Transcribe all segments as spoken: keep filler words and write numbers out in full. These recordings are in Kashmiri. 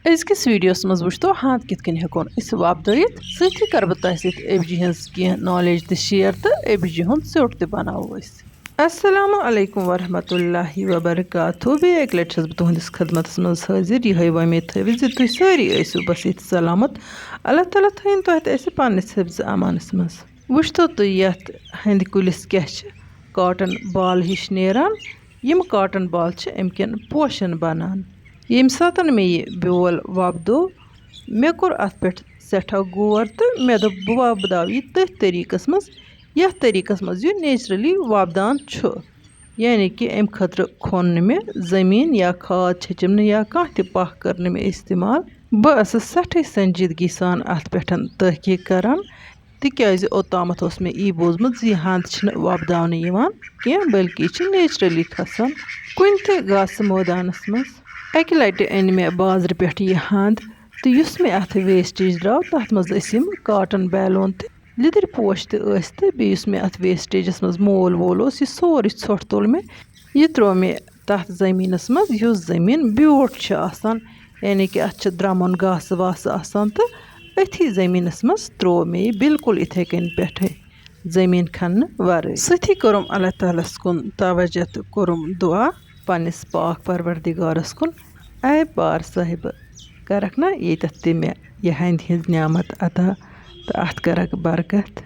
أزکِس ویٖڈیوَس منٛز وٕچھتو ہَنٛد کِتھ کٔنۍ ہٮ۪کون أسۍ وۄپدٲیِتھ۔ سۭتی کَرٕ بہٕ تۄہہِ سۭتۍ اے بی جی ہٕنٛز کینٛہہ نالیج تہِ شیئر تہٕ اے بی جی ہُنٛد ژیوٚٹ تہِ بَناوو أسۍ۔ السلام علیکم ورحمۃ اللہ وبرکاتہ۔ بیٚیہِ اَکہِ لَٹہِ چھَس بہٕ تُہٕنٛدِس خدمتَس منٛز حٲضِر۔ یِہوٚے وۄمید تھٲوِو زِ تُہۍ سٲری ٲسِو بَس ییٚتہِ سلامت۔ اللہ تعالیٰ تھٲیِن تۄہہِ تہٕ اَسہِ پنٛنِس حِفظِ امانَس منٛز۔ وٕچھتو تُہۍ یَتھ ہَنٛدِ کُلِس کیٛاہ چھِ کاٹَن بال ہِش نیران۔ یِم کاٹَن بال چھِ اَمہِ کٮ۪ن پوشَن بَنان۔ ییٚمہِ ساتَن مےٚ یہِ بیول وۄپدو، مےٚ کوٚر اَتھ پٮ۪ٹھ سٮ۪ٹھاہ غور تہٕ مےٚ دوٚپ، بہٕ وۄپداو یہِ تٔتھۍ طریٖقَس منٛز، یَتھ طریٖقَس منٛز یہِ نیچرٔلی وۄپدان چھُ۔ یعنی کہِ اَمہِ خٲطرٕ کھوٚن نہٕ مےٚ زٔمیٖن یا کھاد چھٔچِم نہٕ یا کانٛہہ تہِ پَہہ کٔر نہٕ مےٚ استعمال۔ بہٕ ٲسٕس سٮ۪ٹھٕے سنجیدگی سان اَتھ پٮ۪ٹھ تحقیٖق کَران، تِکیٛازِ اوٚتامَتھ اوس مےٚ یی بوٗزمُت زِ یہِ ہَنٛد چھِنہٕ وۄپداونہٕ یِوان کینٛہہ، بلکہِ یہِ چھِ نیچرٔلی کھَسان کُنہِ تہِ گاسہٕ مٲدانَس منٛز۔ اَکہِ لَٹہِ أنۍ مےٚ بازرٕ پٮ۪ٹھ یہِ ہَنٛد، تہٕ یُس مےٚ اَتھ ویسٹیج درٛاو، تَتھ منٛز ٲسۍ یِم کاٹَن بیلوٗن تہِ، لِدٕرۍ پوش تہِ ٲسۍ، تہٕ بیٚیہِ یُس مےٚ اَتھ ویسٹیجَس منٛز مول وول اوس، یہِ سورُے ژھۄٹھ تُل مےٚ۔ یہِ ترٛوو مےٚ تَتھ زٔمیٖنَس منٛز، یُس زٔمیٖن بیوٗٹھ چھُ آسان، یعنی کہِ اَتھ چھِ درٛمُن گاسہٕ واسہٕ آسان، تہٕ أتھی زٔمیٖنَس منٛز ترٛوو مےٚ یہِ بالکل یِتھَے کٔنۍ پٮ۪ٹھَے، زٔمیٖن کھننہٕ وَرٲے۔ سۭتی کوٚرُم اللہ تعالیٰ ہَس کُن توجہ تہٕ کوٚرُم دُعا پنٛنِس پاک پروردگارَس کُن، اے بار صٲحِبہٕ، کَرَکھ نا ییٚتٮ۪تھ تہِ مےٚ یہِ ہَنٛدِ ہِنٛز نعمت عطا تہٕ اَتھ کَرَکھ برکت۔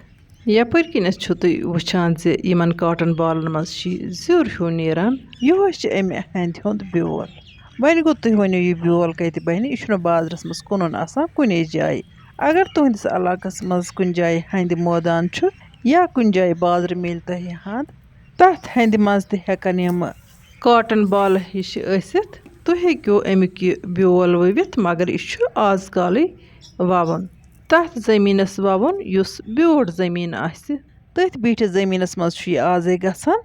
یَپٲرۍ کِنٮ۪تھ چھِو تُہۍ وٕچھان زِ یِمَن کاٹَن بالَن منٛز چھِ یہِ زیُر ہیوٗ نیران، یِہوٚے چھِ اَمہِ ہَنٛدِ ہُنٛد بیول۔ وۄنۍ گوٚو، تُہۍ ؤنِو، یہِ بیول کَتہِ بَنہِ؟ یہِ چھُنہٕ بازرَس منٛز کٕنُن آسان کُنے جایہِ۔ اگر تُہٕنٛدِس علاقَس منٛز کُنہِ جایہِ ہَنٛدِ مٲدان چھُ یا کُنہِ جایہِ بازرٕ مِلہِ تۄہہِ ہَنٛد، تَتھ ہَنٛدِ منٛز تہِ ہٮ۪کَن یِم کاٹَن بالہٕ ہِش ٲسِتھ۔ تُہۍ ہیٚکِو اَمیُک یہِ بیول ؤوِتھ، مگر یہِ چھُ آز کالٕے وَوُن۔ تَتھ زٔمیٖنَس وَوُن یُس بیوٗٹھ زٔمیٖن آسہِ۔ تٔتھۍ بیٖٹھِس زٔمیٖنَس منٛز چھُ یہِ آزَے گژھان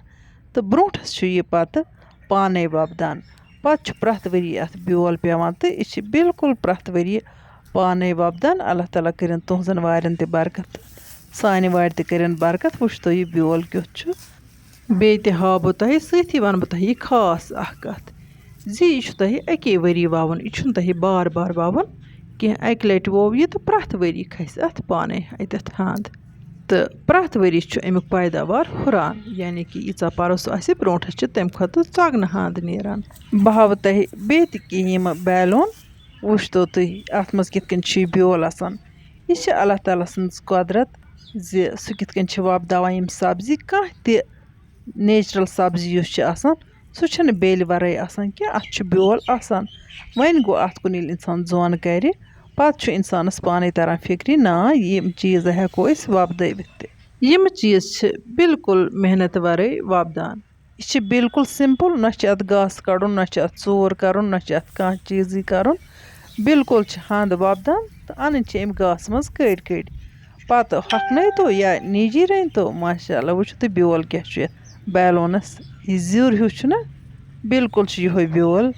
تہٕ برٛونٛٹھَس چھُ یہِ پَتہٕ پانَے وۄپدان۔ پَتہٕ چھُ پرٛٮ۪تھ ؤری اَتھ بیول پٮ۪وان تہٕ یہِ چھِ بالکل پرٛٮ۪تھ ؤری پانَے وۄپدان۔ اللہ تعالیٰ کٔرِن تُہٕنٛزَن وارٮ۪ن تہِ برکت، سانہِ وارِ تہِ کٔرِن برکت۔ وٕچھتو یہِ بیول کیُتھ چھُ۔ بیٚیہِ تہِ ہاوٕ بہٕ تۄہہِ، سۭتی وَنہٕ بہٕ تۄہہِ یہِ خاص اَکھ کَتھ زِ یہِ چھُ تۄہہِ اَکے ؤری وَوُن، یہِ چھُنہٕ تۄہہِ بار بار وَوُن کینٛہہ۔ اَکہِ لَٹہِ ووٚو یہِ تہٕ پرٛٮ۪تھ ؤری کھسہِ اَتھ پانَے اَتٮ۪تھ ہَنٛد۔ تہٕ پرٛٮ۪تھ ؤری چھُ اَمیُک پیداوار ہُران، یعنی کہِ ییٖژاہ پَروٚس آسہِ، برٛونٛٹھَس چھِ تَمہِ کھۄتہٕ ژۄگنہٕ ہَنٛد نیران۔ بہٕ ہاوٕ تۄہہِ بیٚیہِ تہِ کینٛہہ یِم بیلوٗن، وٕچھتو تُہۍ اَتھ منٛز کِتھ کٔنۍ چھُ یہِ بیول آسان۔ یہِ چھِ اللہ تعالیٰ سٕنٛز قۄدرت زِ سُہ کِتھ کٔنۍ چھِ وۄپداوان یِم سبزی۔ کانٛہہ تہِ نیچرل سبزی یُس چھِ آسان، سُہ چھِنہٕ بیلہِ ورٲے آسان کینٛہہ، اَتھ چھُ بیول آسان۔ وۄنۍ گوٚو، اَتھ کُن ییٚلہِ اِنسان زوٚن کَرِ، پَتہٕ چھُ اِنسانَس پانَے تَران فِکرِ، نا، یِم چیٖز ہٮ۪کو أسۍ وۄپدٲوِتھ تہِ۔ یِم چیٖز چھِ بالکل محنت ورٲے وۄپدان۔ یہِ چھِ بالکل simple، نہ چھِ اَتھ گاسہٕ کَڑُن، نہ چھِ اَتھ ژوٗر کَرُن، نہ چھِ اَتھ کانٛہہ چیٖزٕے کَرُن۔ بالکل چھِ ہَنٛد وۄپدان تہٕ اَنٕنۍ چھِ اَمہِ گاسہٕ منٛز کٔڑۍ کٔڑۍ۔ پَتہٕ ہۄکھنٲیتو یا نیجی رٔنۍتو، ماشاء اللہ، وٕچھِو تُہۍ بیول کیٛاہ چھُ یَتھ بیلونَس۔ یہِ زیُر ہیوٗ چھُنہ، بالکل چھُ یِہوٚے بیول۔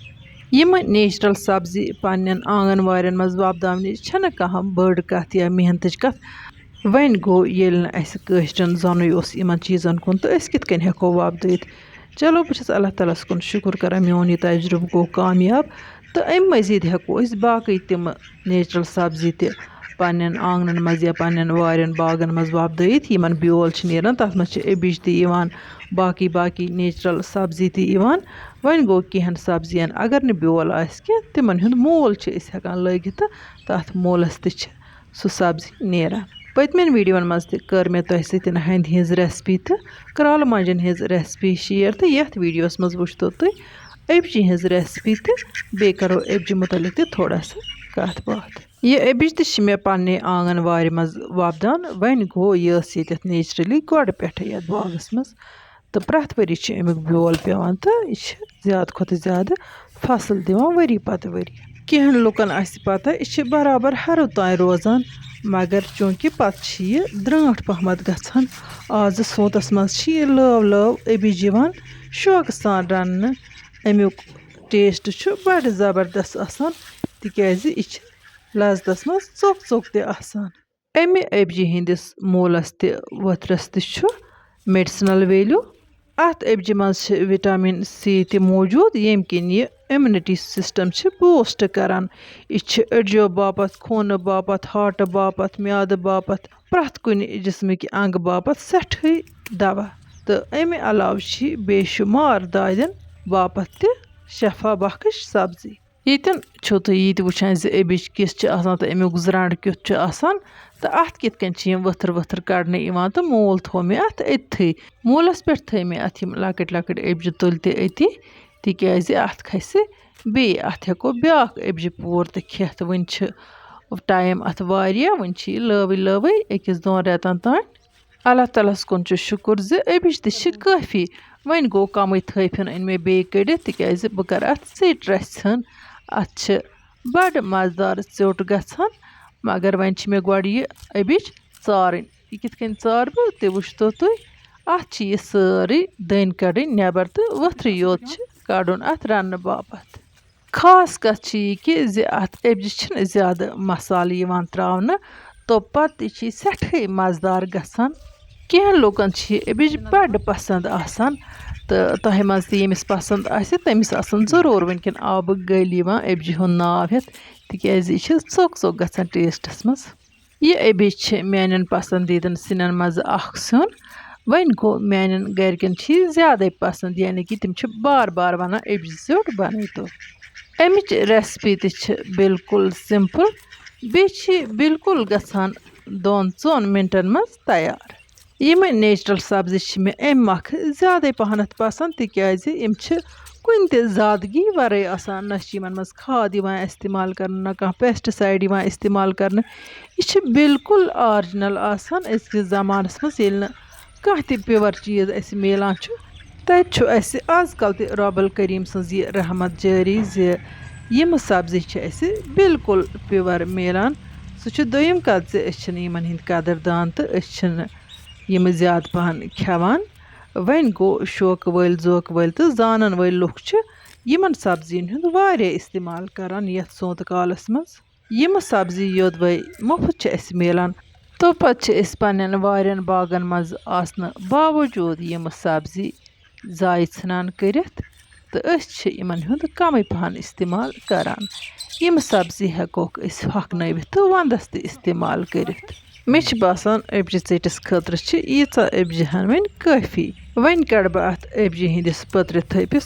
یِم نیچرل سبزی پنٛنٮ۪ن آنٛگن وارٮ۪ن منٛز وۄپداونٕچ چھَنہٕ کانٛہہ بٔڑ کَتھ یا محنتٕچ کَتھ۔ وۄنۍ گوٚو، ییٚلہِ نہٕ اَسہِ کٲشرٮ۪ن زۄنٕے اوس یِمَن چیٖزَن کُن، تہٕ أسۍ کِتھ کٔنۍ ہٮ۪کو وۄپدٲیِتھ؟ چلو، بہٕ چھَس اللہ تعالیٰ ہَس کُن شُکُر کَران، میون یہِ تجرُبہٕ گوٚو کامیاب، تہٕ اَمہِ مٔزیٖد ہٮ۪کو أسۍ باقٕے تِمہٕ نیچرل سبزی تہِ پنٛنٮ۪ن آنٛگنَن منٛز یا پنٛنٮ۪ن وارٮ۪ن باغَن منٛز وۄپدٲیِتھ، یِمَن بیول چھِ نیران، تَتھ منٛز چھِ اَبِج تہِ یِوان، باقٕے باقٕے نیچرل سبزی تہِ یِوان۔ وۄنۍ گوٚو، کینٛہَن سبزیَن اگر نہٕ بیول آسہِ کینٛہہ، تِمَن ہُنٛد مول چھِ أسۍ ہٮ۪کان لٲگِتھ تہٕ تَتھ مولَس تہِ چھِ سُہ سبزی نیران۔ پٔتمٮ۪ن ویٖڈیوَن منٛز تہِ کٔر مےٚ تۄہہِ سۭتۍ ہَنٛدِ ہِنٛز recipe تہٕ کرٛالہٕ مۄنٛجَن ہِنٛز recipe share، تہٕ یَتھ ویٖڈیوَس منٛز وٕچھتو تُہۍ أبجہِ ہِنٛز recipe تہٕ بیٚیہِ کَرو أبجہِ مُتعلِق تہِ تھوڑا سا کَتھ باتھ۔ یہِ أبِج تہِ چھِ مےٚ پنٛنہِ آنٛگَن وارِ منٛز وۄپدان۔ وۄنۍ گوٚو، یہِ ٲس ییٚتٮ۪تھ naturally گۄڈٕ پٮ۪ٹھَے یَتھ باغَس منٛز، تہٕ پرٛٮ۪تھ ؤری چھِ اَمیُک بیول پٮ۪وان تہٕ یہِ چھِ زیادٕ کھۄتہٕ زیادٕ فصل دِوان ؤری پتہٕ ؤری۔ کینٛہَن لُکَن آسہِ پتہ، یہِ چھِ برابر ہَرُد تام روزان، مگر چوٗنٛکہِ پتہٕ چھِ یہِ درٛٲنٛٹھ پہمتھ گژھان۔ آزٕ سونٛتَس منٛز چھِ یہِ لٲو لٲو أبِج یِوان شوقہٕ سان رَننہٕ۔ اَمیُک taste چھُ بَڑٕ زبردست آسان، تِکیٛازِ یہِ چھِ لذتَس منٛز ژوٚک ژوٚک تہِ آسان۔ اَمہِ أبجہِ ہِنٛدِس مولَس تہِ ؤتھرَس تہِ چھُ medicinal value۔ اَتھ أبجہِ منٛز چھِ وِٹامِن سی تہِ موجود، ییٚمہِ کِنۍ یہِ اِمیوٗنِٹی سِسٹَم چھِ بوٗسٹ کَران۔ یہِ چھِ أڈجو باپَتھ، خوٗنہٕ باپَتھ، ہارٹہٕ باپَتھ، میٛادٕ باپَتھ، پرٛٮ۪تھ کُنہِ جِسمٕکہِ انٛگہٕ باپَتھ سٮ۪ٹھٕے دَوا۔ تہٕ اَمہِ علاوٕ چھِ یہِ بے شُمار دادٮ۪ن باپَتھ تہِ شفا بخش سبزی۔ ییٚتٮ۪ن چھِو تُہۍ یہِ تہِ وٕچھان زِ أبِج کِژھ چھِ آسان تہٕ اَمیُک زرٛنٛڈ کیُتھ چھُ آسان تہٕ اَتھ کِتھ کٔنۍ چھِ یِم ؤتھٕر ؤتھٕر کَڑنہٕ یِوان، تہٕ مول تھوٚو مےٚ اَتھ أتتھٕے۔ مولَس پٮ۪ٹھ تھٲے مےٚ اَتھ یِم لۄکٕٹۍ لۄکٕٹۍ أبجہِ تُلۍ تہِ أتی، تِکیٛازِ اَتھ کھسہِ بیٚیہِ، اَتھ ہٮ۪کو بیٛاکھ أبجہِ پوٗر تہِ کھٮ۪تھ۔ وٕنہِ چھِ ٹایم اَتھ واریاہ، وٕنہِ چھِ یہِ لٲوٕے لٲوٕے أکِس دۄن رٮ۪تَن تام۔ اللہ تعالیٰ ہَس کُن چھُ شُکُر زِ أبِج تہِ چھِ کٲفی۔ وۄنۍ گوٚو کَمٕے تھٲے پھیُن أنۍ مےٚ بیٚیہِ کٔڑِتھ، تِکیٛازِ بہٕ کَرٕ اَتھ ژیٚٹۍ رَژھِ ہٕن۔ اَتھ چھِ بَڑٕ مَزٕدار ژیوٚٹ گژھان، مگر وۄنۍ چھِ مےٚ گۄڈٕ یہِ أبِج ژارٕنۍ۔ یہِ کِتھ کٔنۍ ژارٕ بہٕ، تہِ وٕچھتو تُہۍ۔ اَتھ چھِ یہِ سٲرٕے دٔنۍ کَڑٕنۍ نٮ۪بَر تہٕ ؤتھرٕے یوت چھِ کَڑُن اَتھ رَننہٕ باپَتھ۔ خاص کَتھ چھِ یہِ کہِ زِ اَتھ أبجہِ چھِنہٕ زیادٕ مصالہٕ یِوان ترٛاونہٕ، تو پَتہٕ تہِ چھِ یہِ سٮ۪ٹھٕے مَزٕدار گژھان۔ کینٛہہ لوٗکَن چھِ یہِ أبِج بَڑٕ پَسنٛد آسان، تہٕ تۄہہِ منٛز تہِ ییٚمِس پَسنٛد آسہِ، تٔمِس آسَن ضروٗر وٕنکٮ۪ن آبہٕ گٔلۍ یِوان أبجہِ ہُنٛد ناو ہٮ۪تھ، تِکیٛازِ یہِ چھِ ژوٚک ژوٚک گژھان ٹیسٹَس منٛز۔ یہِ أبِج چھِ میٛانٮ۪ن پَسنٛدیٖدَن سِنٮ۪ن منٛز اَکھ سیُن۔ وۄنۍ گوٚو، میٛانٮ۪ن گَرِکٮ۪ن چھِ یہِ زیادَے پَسنٛد، یعنی کہِ تِم چھِ بار بار وَنان، "أبِج ژیوٚٹ بَنٲیتو۔" اَمِچ recipe تہِ چھِ بالکل simple، بیٚیہِ چھِ یہِ بالکل گژھان دۄن ژۄن مِنٹَن منٛز تیار۔ یِمہٕ natural سبزی چھِ مےٚ اَمہِ مۄکھٕ زیادَے پَہنَتھ پَسنٛد، تِکیٛازِ یِم چھِ کُنہِ تہِ زادگی وَرٲے آسان، نہ چھِ یِمَن منٛز کھاد یِوان استعمال کَرنہٕ، نہ کانٛہہ pesticide یِوان استعمال کَرنہٕ۔ یہِ چھِ بالکل original آسان أزکِس زمانَس منٛز، ییٚلہِ نہٕ کانٛہہ تہِ pure چیٖز اَسہِ میلان چھُ۔ تَتہِ چھُ اَسہِ آز کل تہِ رب الکریم سٕنٛز یہِ رحمت جٲری زِ یِم سبزی چھِ اَسہِ بالکل pure میلان۔ سُہ چھُ دوٚیِم کَتھ زِ أسۍ چھِنہٕ یِمَن ہِنٛدۍ قدر دان تہٕ أسۍ چھِنہٕ یِم زیادٕ پَہَن کھٮ۪وان۔ وۄنۍ گوٚو، شوقہٕ وٲلۍ، ذوقہٕ وٲلۍ تہٕ زانَن وٲلۍ لُکھ چھِ یِمَن سبزیَن ہُنٛد واریاہ استعمال کران یَتھ سونتہٕ کالَس منٛز۔ یِم سبزی یوٚدوَے مُفت چھِ اَسہِ میلان، تو پَتہٕ چھِ أسۍ پنٛنٮ۪ن وارٮ۪ن باغَن منٛز آسنہٕ باوجوٗد یِم سبزی ضایع ژھٕنان کٔرِتھ، تہٕ أسۍ چھِ یِمَن ہُنٛد کَمٕے پَہَن استعمال کران۔ یِم سبزی ہٮ۪کوکھ أسۍ ہۄکھنٲوِتھ تہٕ وَنٛدَس تہِ استعمال کٔرِتھ۔ مےٚ چھِ باسان، أبجہِ ژیٚٹِس خٲطرٕ چھِ ییٖژاہ أبجہِ ہَن وۄنۍ کٲفی۔ وۄنۍ کَڑٕ بہٕ اَتھ أبجہِ ہِنٛدِس پٔترِ تھٔپِس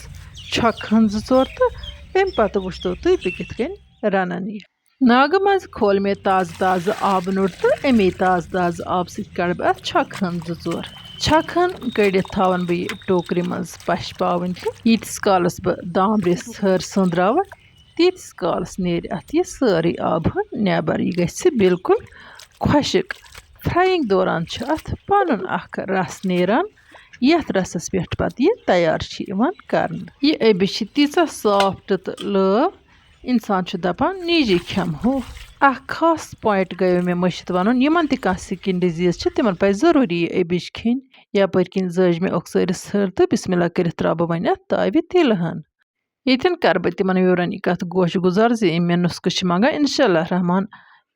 چھۄکہٕ ہَن زٕ ژور تہٕ اَمہِ پَتہٕ وٕچھتو تُہۍ بہٕ کِتھ کٔنۍ رَنان یہِ۔ ناگہٕ منٛز کھول مےٚ تازٕ تازٕ آبہٕ نوٚٹ تہٕ اَمے تازٕ تازٕ آبہٕ سۭتۍ کَڑٕ بہٕ اَتھ چھۄکہٕ ہَن زٕ ژور۔ چھۄکہٕ ہَن کٔڑِتھ تھاوَن بہٕ یہِ ٹوکرِ منٛز پَشپاوٕنۍ تہٕ ییٖتِس کالَس بہٕ دامبرِس ۂر سٔنٛدراوَکھ، تیٖتِس کالَس نیرِ اَتھ یہِ سٲرٕے آبہٕ ہَن نٮ۪بَر۔ یہِ گژھِ بالکل خۄشٕک۔ Frying دوران چھُ اَتھ پَنُن اَکھ رَس نیران، یَتھ رَسَس پٮ۪ٹھ پَتہٕ یہِ تیار چھِ یِوان کرنہٕ۔ یہِ أبِج چھِ تیٖژاہ soft تہٕ لٲو، اِنسان چھُ دَپان، "نیٖجے کھٮ۪مہو۔" اَکھ خاص point گٔیو مےٚ مٔشِتھ وَنُن، یِمَن تہِ کانٛہہ skin disease چھِ، تِمَن پَزِ ضروٗری یہِ أبِج کھیٚنۍ۔ یَپٲرۍ کِنۍ زٲج مےٚ اوٚکژٲرِس ۂر تہٕ بسم اللہ کٔرِتھ ترٛاوٕ بہٕ وۄنۍ اَتھ تاوِ تِلہٕ ہَن۔ ییٚتٮ۪ن کَرٕ بہٕ تِمَن viewerن یہِ کَتھ گوشہِ گُزار زِ یِم مےٚ نُسخہٕ چھِ منٛگان۔ اِنشاء اللہ رحمان،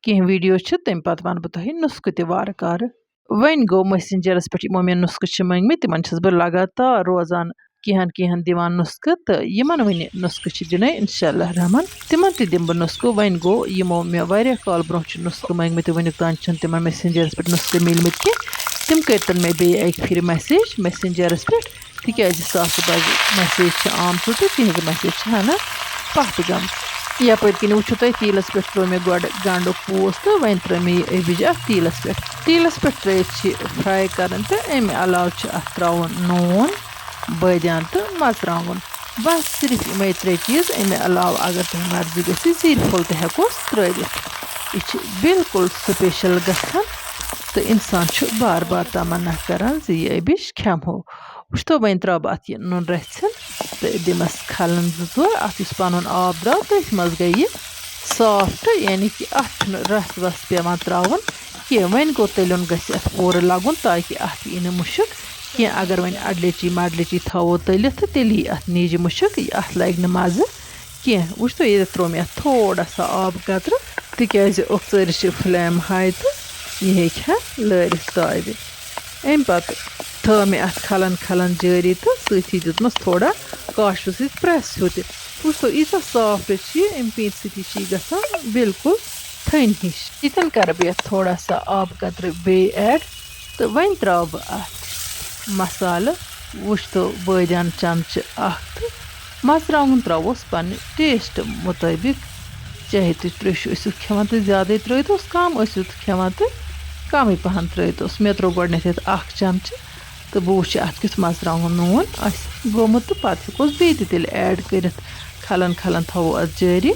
کینٛہہ video چھِ، تَمہِ پَتہٕ وَنہٕ بہٕ تۄہہِ نُسخہٕ تہِ وارٕ کارٕ۔ وۄنۍ گوٚو messengerس پٮ۪ٹھ یِمو مےٚ نُسخہٕ چھِ مٔنٛگمٕتۍ، تِمَن چھَس بہٕ لگاتار روزان کینٛہَن کینٛہَن دِوان نُسخہٕ، تہٕ یِمَن وٕنہِ نُسخہٕ چھِ دِنَے اِنشاء اللہ رحمان۔ تِمَن تہِ دِمہٕ بہٕ نُسخہٕ۔ وۄنۍ گوٚو، یِمو مےٚ واریاہ کال برونٛہہ چھِ نُسخہٕ مٔنٛگمٕتۍ تہٕ وٕنیُک تام چھِنہٕ تِمَن messengerس پٮ۪ٹھ نُسخہٕ مِلمٕتۍ کینٛہہ۔ تِم کٔرۍتَن مےٚ بیٚیہِ اَکہِ پھِرِ message messengerس پٮ۪ٹھ، تِکیٛازِ ساسہٕ بجہِ message چھِ آمژٕ تہٕ تِہِنٛزٕ message چھِ ہنا پتھ گٔمژٕ۔ یپٲرۍ کِنۍ وٕچھِو تُہۍ، تیٖلس پٮ۪ٹھ ترٛوو مےٚ گۄڈٕ گنٛڈُک پوٗس تہٕ وۄنۍ ترٛٲو مےٚ یہِ أبِج اَتھ تیٖلس پٮ۪ٹھ۔ تیٖلس پٮ۪ٹھ ترٛٲیِتھ چھِ یہِ fry کرٕنۍ تہٕ اَمہِ علاوٕ چھُ اَتھ ترٛاوُن نوٗن، بٲدیان تہٕ مرژٕوانٛگُن۔ بس صرف یِمے ترٛےٚ چیٖز۔ اَمہِ علاوٕ اگر تۄہہِ مرضی گژھِ، زِرۍ پھوٚل تہِ ہٮ۪کوس ترٛٲوِتھ۔ یہِ چھِ بالکل special گژھان تہٕ اِنسان چھُ بار بار تمنا کران زِ یہِ أبِج کھٮ۪مہو۔ وٕچھتو، وۄنۍ ترٛاوٕ بہٕ اَتھ یہِ نُن رَژھِ ہِن تہٕ دِمَس کھَلَن زٕ ژور۔ اَتھ یُس پَنُن آب درٛاو، تٔتھۍ منٛز گٔے یہِ soft، یعنی کہِ اَتھ چھُنہٕ رَس وَس پٮ۪وان ترٛاوُن کینٛہہ۔ وۄنۍ گوٚو، تٔلیُن گژھِ اَتھ پوٗرٕ لَگُن، تاکہِ اَتھ یی نہٕ مُشُک کینٛہہ۔ اگر وۄنۍ اَڈلیٚچی مَڈلیٚچی تھاوو تٔلِتھ، تہٕ تیٚلہِ یی اَتھ نیٖجہِ مُشُک، یہِ اَتھ لَگہِ نہٕ مَزٕ کینٛہہ۔ وٕچھتو، ییٚتٮ۪تھ ترٛوو مےٚ اَتھ تھوڑا سا آب قطرٕ، تِکیٛازِ اوٚکژٲرِس چھِ flame high تہٕ یہِ ہیٚکہِ ہا لٲرِتھ تاوِ۔ اَمہِ پَتہٕ تھٲو مےٚ اَتھ کھلَن کھلَن جٲری تہٕ سۭتی دیُتمَس تھوڑا کاشوٕ سۭتۍ پرٛٮ۪س ہیوٗ تہِ۔ وٕچھتو، ییٖژاہ سافٹ چھِ یہِ، اَمہِ پیٖنتہِ سۭتی چھِ یہِ گژھان بالکل تھٔنۍ ہِش۔ ییٚتٮ۪ن کَرٕ بہٕ یَتھ تھوڑا سا آبہٕ قطرٕ بیٚیہِ ایڈ تہٕ وۄنۍ ترٛاوٕ بہٕ اَتھ مصالہٕ۔ وٕچھتو، بٲدیان چمچہٕ اَکھ تہٕ مرژٕوانٛگُن ترٛاووس پنٛنہِ ٹیسٹ مُطٲبِق۔ چاہے تُہۍ ترٛیشہِ ٲسِو کھٮ۪وان تہٕ زیادَے ترٛٲوۍتوس، کَم ٲسِو تہٕ کھٮ۪وان تہٕ کَمٕے پَہَن ترٛٲوۍتوس۔ مےٚ ترٛوو گۄڈٕنٮ۪تھ یَتھ اَکھ چمچہٕ تہٕ بہٕ وٕچھِ اَتھ کیُتھ مرژٕوانٛگُن نوٗن آسہِ گوٚمُت تہٕ پَتہٕ ہٮ۪کوس بیٚیہِ تہِ تیٚلہِ ایڈ کٔرِتھ۔ کھلَن کھلَن تھاوو اَتھ جٲری۔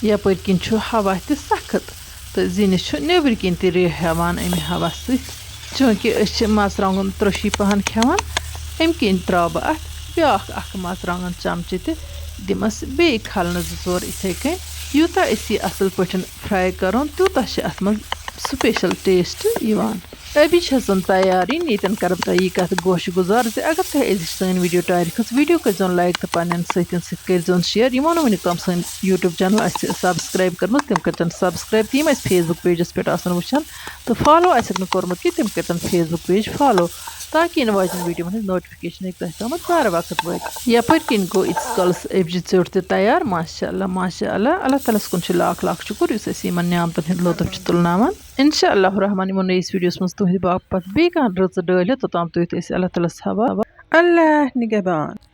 یَپٲرۍ کِنۍ چھُ ہوا تہِ سخت تہٕ زِنِس چھُ نیٚبرۍ کِنۍ تہِ ریٚہہ ہٮ۪وان اَمہِ ہوا سۭتۍ۔ چوٗنٛکہِ أسۍ چھِ مرژٕوانٛگُن ترٛوٚشی پَہَن کھٮ۪وان، اَمہِ کِنۍ ترٛاوٕ بہٕ اَتھ بیٛاکھ اَکھ مرژٕوانٛگُن چمچہٕ تہِ، دِمَس بیٚیہِ کھلنہٕ زٕ ژور یِتھَے کٔنۍ۔ یوٗتاہ أسۍ یہِ اَصٕل پٲٹھۍ فرٛاے کَرون، تیوٗتاہ چھِ اَتھ منٛز سُپیشَل ٹیسٹ یِوان۔ ابھی چھسن تیار یِن، ییٚتٮ۪ن کرٕ بہٕ تۄہہِ یہِ کتھ گوشہِ گُزار زِ اگر تۄہہِ أزِچ سٲنۍ ویڈیو ٹارِ کھٔژ، ویڈیو کٔرۍزیون لایک تہٕ پننٮ۪ن سۭتٮ۪ن سۭتۍ کٔرۍزیون شیئر۔ یِمو نہٕ وُنیُک تام سٲنۍ یوٗٹیوب چینل آسہِ سبسکرایب کٔرمٕژ، تِم کٔرۍتن سبسکرایب۔ تہٕ یِم اَسہِ فیس بُک پیجس پٮ۪ٹھ آسن وٕچھان تہٕ فالو آسٮ۪کھ نہٕ کوٚرمُت کینٛہہ، تِم کٔرۍتن فیس بُک پیج فالو، تاکہِ یِنہٕ واجٮ۪ن ویڈیو ہٕنٛز نوٹفکیشن ہیٚکہِ تۄہہِ تامَتھ بار وقت وٲتِتھ۔ یپٲرۍ کِنۍ گوٚو ییٖتِس کالس ابجہِ ژیوٚٹ تہِ تیار۔ ماشاء اللہ، ماشاء اللہ، اللہ تعالیٰ ہس کُن چھُ لاکھ لاکھ شُکر، یُس اَسہِ یِمن نعمتن ہُنٛد لطف چھُ تُلناوان۔ انشاء اللہ الرحمن، یِمو نٔیِس ویڈیوس منٛز تُہنٛدِ باپتھ بیٚیہِ کانٛہہ رٕژ ڈٲلۍ ہٮ۪تھ، توٚتام تُہۍ تہِ ٲسۍ اللہ تعالیٰ ہس حوالہٕ۔ اللہ نگہبان۔